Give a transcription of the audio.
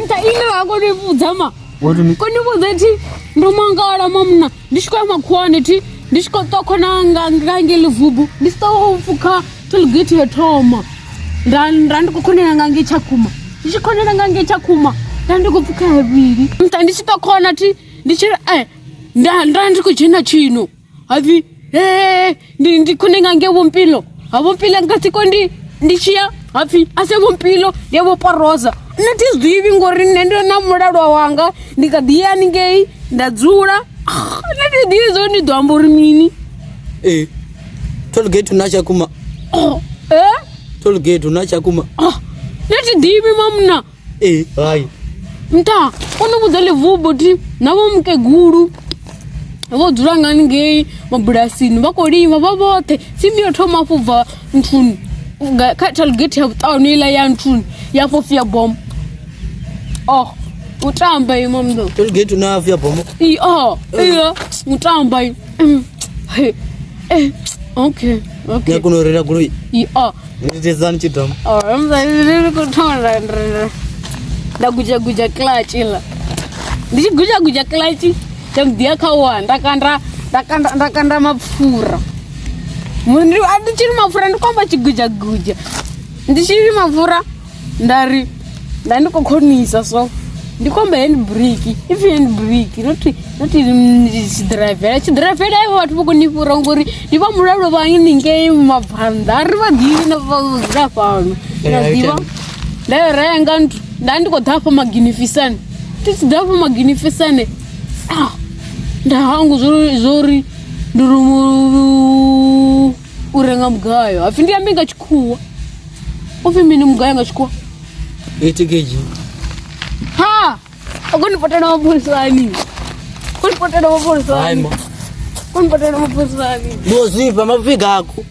Nta ine vha koni vhudza ma. Koni vhudza thi ndo mangala mamuna ndi tshi khou ya makhuwani thi ndi tshi khou ṱwa khona nga nga ngei Livubu ndi si ṱwa u pfukha tollgate yo thoma nda nda ndi khou khonela nga ngei Tshakhuma ndi tshi khonela nga ngei Tshakhuma nda ndi khou pfukha havhili nta ndi tshi ṱwa khona thi ndi tshi ri eh nda nda ndi khou dzhena tshino hapfi ee ndi ndi khone nga ngei Vhompilo ha Vhompilo nga tsiko ndi ndi tshiya hapfi a se Vhompilo ndi ya Vhoporoza nṋe thi zwi ḓivhi ngori nṋe ndi na mulalwa wanga ndi kha ḓi ya haningei nda dzula ah, nṋe thi ḓivhi zwo ndi ḓo amba uri mini ee tollgate na Tshakhuma oh, eh tollgate na Tshakhuma oh, nṋe thi ḓivhi mamuna ee hai nta o no vhudza Livubu thi na vho mukegulu vho dzula nga ngei mabulasini vha khou lima vha vhoṱhe tsimu yo thoma afho bva nthuni kha tollgate ya vhuṱanu iḽa ya nthuni ya fho fia bomo oh u tamba ima mndo tollgate na fia bomo i oh iya u tamba i mm. eh okay okay ya kuno reila goloi i oh nditedzani tshidama oh mza ndi khou thoma nda nda guja guja clutch iḽa ndi tshi guja guja clutch tsha muḓi kha wa nda kanda nda kanda nda kanda mapfura ndi a ndi tshi ri mapfura ndi khou amba tshiguja guja ndi tshi ri mapfura nda ri nda ndi khou khonisa so ndi khou amba hand brake ipfi hand brake not not tshiḓiraivela tshiḓiraivela evho vhathu vha khou ni fhura ngori ndi vha mulalo vha haningei mabvannḓa ri vha ḓivhi na vha dzula fhano na ḓivha nda yo renga nthu nda ndi khou ḓa hafha maginifisane ndi tshi ḓa hafha maginifisane ah nda hangu zwo uri ndi ri u renga mugayo hapfi ndi ambe nga tshikhuwa u pfi mini mugayo nga tshikhuwa 80 kg ha u koni potela mapholisani koni potela hai mapholisani ma koni potela mapholisani ndo zwifha mapfi gako.